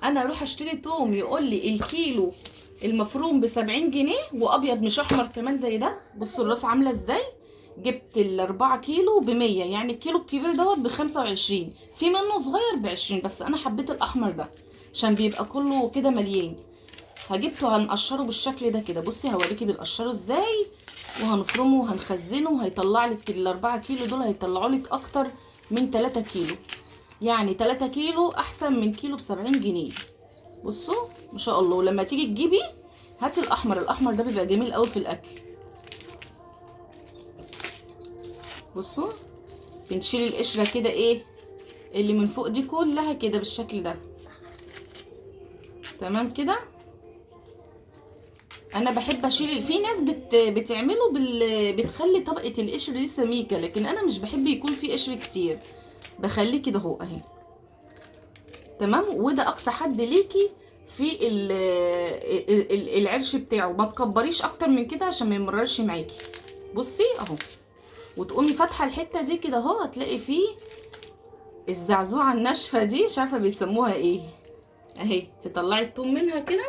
انا اروح اشتري توم يقول لي الكيلو المفروم ب70 جنيه، وابيض مش احمر كمان زي ده. بصوا الراس عامله ازاي. جبت ال4 كيلو ب100، يعني الكيلو الكبير دوت ب25، في منه صغير ب20، بس انا حبيت الاحمر ده عشان بيبقى كله كده مليان. هجبته هنقشره بالشكل ده كده. بصي هوريكي بنقشره ازاي، وهنفرمه وهنخزنه، وهيطلع لك ال4 كيلو دول هيطلعوا لك اكتر من 3 كيلو، يعني 3 كيلو احسن من كيلو ب70 جنيه. بصوا ما شاء الله. ولما تيجي تجيبي هاتي الاحمر، الاحمر ده بيبقى جميل قوي في الاكل. بصوا بنشيل القشرة كده ايه اللي من فوق دي كلها كده بالشكل ده، تمام كده. انا بحب اشيل، في ناس بتعمله بتخلي طبقه القشر دي سميكة، لكن انا مش بحب يكون في قشر كتير، بخليه كده اهو اهي، تمام. وده اقصى حد ليكي في العرش بتاعه، ما تكبريش اكتر من كده عشان ما يمررش معاكي. بصي اهو، وتقومي فاتحة الحتة دي كده اهو، هتلاقي فيه الزعزوعه الناشفه دي، مش عارفه بيسموها ايه اهي، تطلعي الثوم منها كده،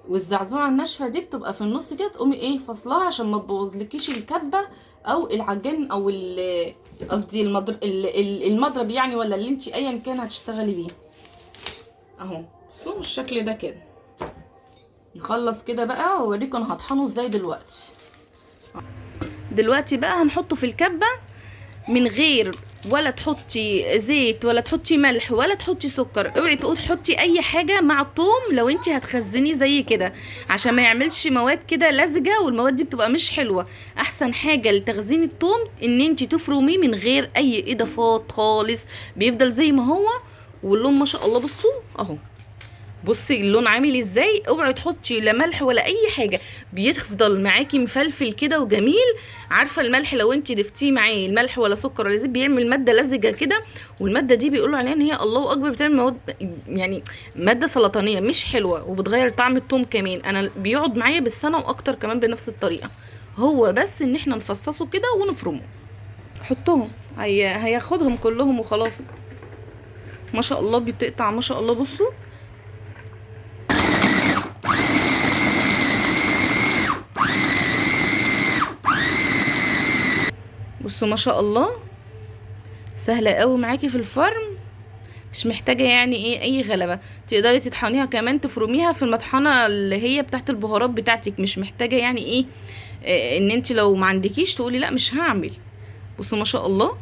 والزعزوعه الناشفه دي بتبقى في النص كده، تقومي ايه فصلها عشان ما تبوظلكيش الكبه او العجان او قصدي المضرب يعني، ولا اللي انت ايا كان هتشتغلي بيه اهو. بصوا بالشكل ده كده. نخلص كده بقى واوريكم انا هطحنه ازاي دلوقتي. دلوقتي بقى هنحطه في الكبه من غير ولا تحطي زيت ولا تحطي ملح ولا تحطي سكر. اوعي تقول تحطي اي حاجة مع الثوم لو انت هتخزنيه زي كده، عشان ما يعملش مواد كده لزجه، والمواد دي بتبقى مش حلوة. احسن حاجة لتخزين الثوم ان انت تفرميه من غير اي اضافات خالص، بيفضل زي ما هو. واللون ما شاء الله بصوا اهو، بصي اللون عامل ازاي. اوعي تحطي لا ملح ولا اي حاجة، بيفضل معاكي مفلفل كده وجميل. عارفه الملح لو انت ضفتيه معاه الملح ولا سكر ولا زيت بيعمل مادة لزجه كده، والمادة دي بيقولوا عليها ان هي الله اكبر بتعمل مواد، يعني مادة سرطانية مش حلوة، وبتغير طعم الثوم كمان. انا بيقعد معايا بالسنة واكتر كمان بنفس الطريقة. هو بس ان احنا نفصصه كده ونفرمه. حطهم هياخدهم كلهم وخلاص. ما شاء الله بتقطع ما شاء الله. بصوا بصوا ما شاء الله، سهلة قوي معاكي في الفرم، مش محتاجه يعني ايه اي غلبه. تقدري تطحنيها كمان، تفرميها في المطحنه اللي هي بتاعت البهارات بتاعتك، مش محتاجه يعني ايه ان انت لو ما عندكيش تقولي لا مش هعمل. بصوا ما شاء الله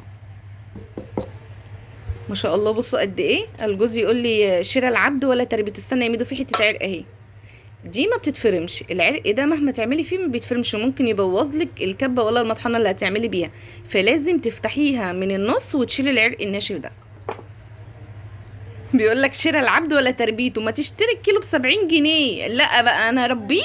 ما شاء الله. بصوا قد ايه. الجوز يقول لي شراء العبد ولا تربيته. استنى يا ميدو، في حتة عرق اهي، دي ما بتتفرمش. العرق ده مهما تعملي فيه ما بيتفرمش، وممكن يبوظ لك الكبه ولا المطحنه اللي هتعملي بيها، فلازم تفتحيها من النص وتشيلي العرق الناشف ده. بيقول لك شراء العبد ولا تربيته. ما تشتري الكيلو ب70 جنيه، لا بقى انا اربيه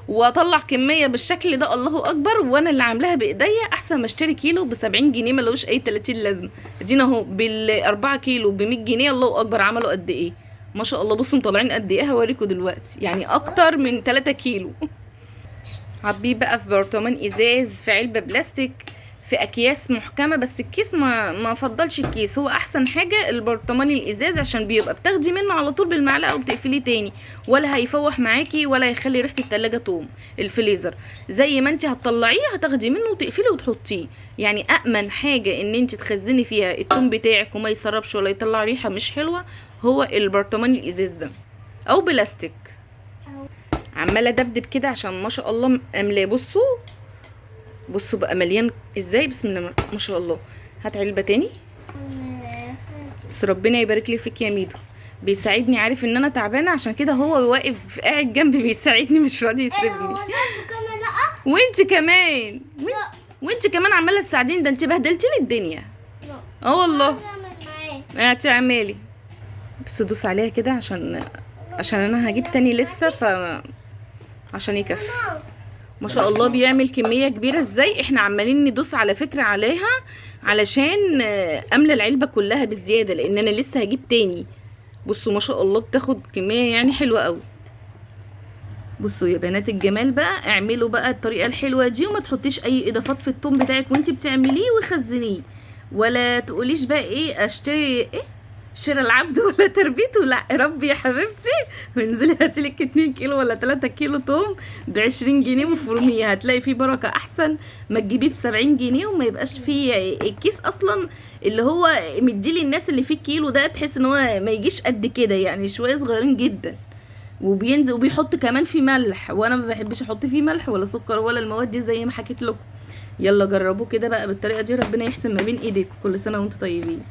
واطلع كمية بالشكل ده الله اكبر، وانا اللي عاملاها بايديا، احسن ما اشتري كيلو ب70 جنيه ملوش اي 30 لازمه. ادينا اهو بال4 كيلو ب100 جنيه، الله اكبر عملوا قد ايه ما شاء الله. بصوا مطلعين قد ايه، هوريكم دلوقتي، يعني اكتر من 3 كيلو. عبيه بقى في برطمان ازاز، في علبة بلاستيك، في اكياس محكمة، بس الكيس ما افضلش الكيس، هو احسن حاجة البرطمان الازاز عشان بيبقى بتاخدي منه على طول بالمعلقه وبتقفليه تاني، ولا هيفوح معاكي ولا هيخلي ريحه التلاجة توم. الفريزر زي ما انت هتطلعيه هتاخدي منه وتقفلي وتحطيه. يعني امن حاجة ان انت تخزني فيها التوم بتاعك وما يسربش ولا يطلع ريحه مش حلوة هو البرطمان الازاز ده او بلاستيك. عماله ادبدب كده عشان ما شاء الله املاه. بصوا بصوا بقى مليان ازاي، بسم الله ما شاء الله. هات علبة تاني بس. ربنا يبارك لي فيك يا ميدو، بيساعدني، عارف ان انا تعبانة عشان كده هو واقف قاعد جنبي بيساعدني، مش راضي يسيبني. وانت كمان، وانت كمان عماله تساعديني، ده انت بهدلتي لي الدنيا. اه والله هتعملي. بس دوس عليها كده عشان انا هجيب تاني لسه، ف عشان يكفي. ما شاء الله بيعمل كمية كبيرة ازاي. احنا عمالين ندوس على فكرة عليها علشان املى العلبة كلها بالزيادة، لان انا لسه هجيب تاني. بصوا ما شاء الله بتاخد كمية يعني حلوة قوي. بصوا يا بنات الجمال بقى، اعملوا بقى الطريقة الحلوة دي وما تحطيش اي اضافات في التوم بتاعك وانت بتعمليه، وخزنيه. ولا تقوليش بقى ايه اشتري ايه شراء العبد ولا تربيته. لا ربي يا حبيبتي، وانزلي هاتي لك 2 كيلو ولا 3 كيلو توم ب20 جنيه وفرميه، هتلاقي فيه بركة احسن ما تجيبيه ب70 جنيه وما يبقاش فيه الكيس اصلا اللي هو مديلي الناس اللي فيه كيلو ده، تحس ان هو ما يجيش قد كده يعني، شوية صغيرين جدا. وبينزل وبيحط كمان فيه ملح، وانا ما بحبش احط فيه ملح ولا سكر ولا المواد دي زي ما حكيت لكم. يلا جربوه كده بقى بالطريقة دي، ربنا يحسن ما بين ايديكم. كل سنة وانتم طيبين.